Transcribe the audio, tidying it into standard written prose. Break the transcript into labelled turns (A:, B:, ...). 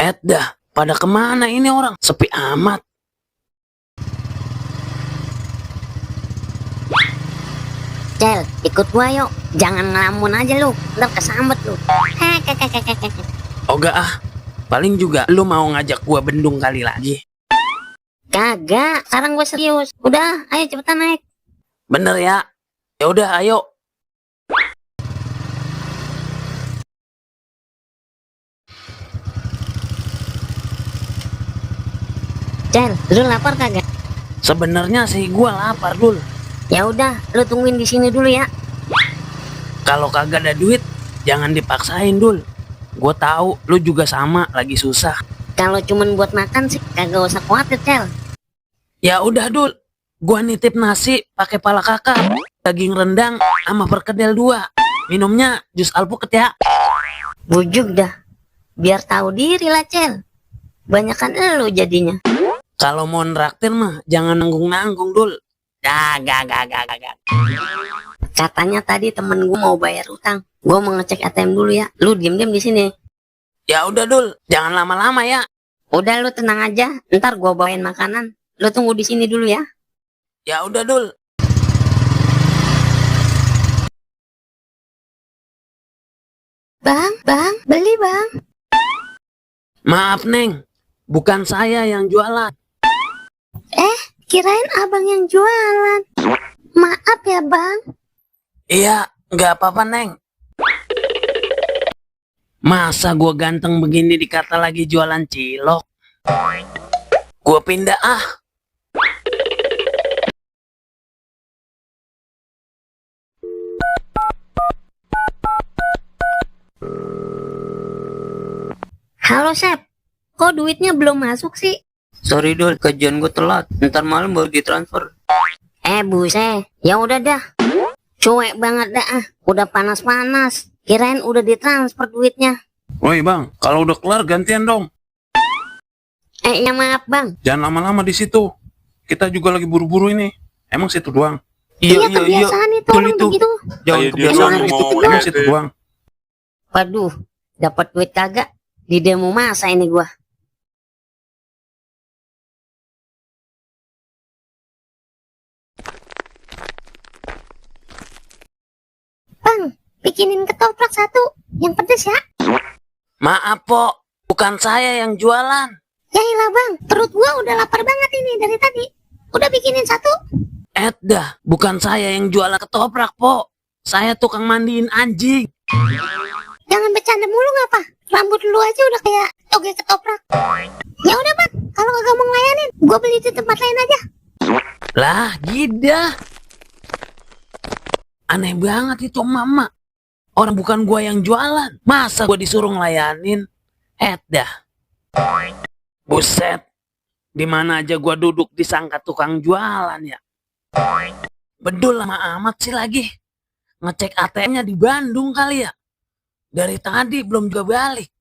A: Dah, pada kemana ini orang? Sepi amat.
B: Cel, ikut gua yuk. Jangan ngelamun aja lu, ntar kesambet lu.
A: Oga ah, paling juga lu mau ngajak gua bendung kali lagi.
B: Kagak, sekarang gua serius. Udah, ayo cepetan naik.
A: Bener ya? Ya udah, ayo.
B: Cel, lu lapar kagak?
A: Sebenarnya sih gua lapar, Dul.
B: Ya udah, lu tungguin di sini dulu ya.
A: Kalau kagak ada duit, jangan dipaksain, Dul. Gua tahu lu juga sama, lagi susah.
B: Kalau cuman buat makan sih kagak usah khawatir, Cel.
A: Ya udah, Dul. Gua nitip nasi pakai pala kakap, daging rendang sama perkedel 2. Minumnya jus alpukat ya.
B: Bujuk dah. Biar tahu diri lah, Cel. Banyakan elu jadinya.
A: Kalau mau nraktir mah jangan nanggung-nanggung, Dul. Gak.
B: Katanya tadi temen gua mau bayar utang. Gua mau ngecek ATM dulu ya. Lu diem-diem di sini.
A: Ya udah, Dul. Jangan lama-lama ya.
B: Udah lu tenang aja. Ntar gua bawain makanan. Lu tunggu di sini dulu ya.
A: Ya udah, Dul.
B: Bang, beli bang.
A: Maaf, Neng. Bukan saya yang jualan.
B: Kirain abang yang jualan. Maaf ya bang.
A: Iya, nggak apa-apa, Neng. Masa gua ganteng begini dikata lagi jualan cilok? Gua pindah ah.
B: Halo Sep, kok duitnya belum masuk sih?
A: Sorry, Dul, kerjaan gua telat. Ntar malam baru ditransfer.
B: Buset, ya udah dah. Cuek banget dah ah. Udah panas-panas. Kirain udah ditransfer duitnya.
C: Woi bang, kalau udah kelar gantian dong.
B: Ya maaf bang.
C: Jangan lama-lama di situ. Kita juga lagi buru-buru ini. Emang situ doang.
B: Iya kebiasaan itu
C: Betul
B: orang
C: itu.
B: begitu.
C: Jangan
D: Ayo,
C: kebiasaan
B: dia
C: itu.
B: ngomong
C: Emang
D: aja
C: situ
D: deh.
C: doang.
B: Waduh, dapat duit kagak? Di demo masa ini gua. Bang, bikinin ketoprak satu. Yang pedes ya.
A: Maaf, Pok. Bukan saya yang jualan.
B: Ya ilah bang, perut gua udah lapar banget ini dari tadi. Udah bikinin satu.
A: Dah, bukan saya yang jualan ketoprak, Pok. Saya tukang mandiin anjing.
B: Jangan bercanda mulu ngapa? Rambut lu aja udah kayak toge ketoprak. Ya udah bang, kalau kagak mau ngelayanin, gua beli di tempat lain aja.
A: Lah, gida. Aneh banget itu mama. Orang bukan gua yang jualan. Masa gua disuruh ngelayanin? Dah. Buset. Di mana aja gua duduk disangka tukang jualan ya. Bedul lama amat sih lagi. Ngecek ATM-nya di Bandung kali ya. Dari tadi belum juga balik.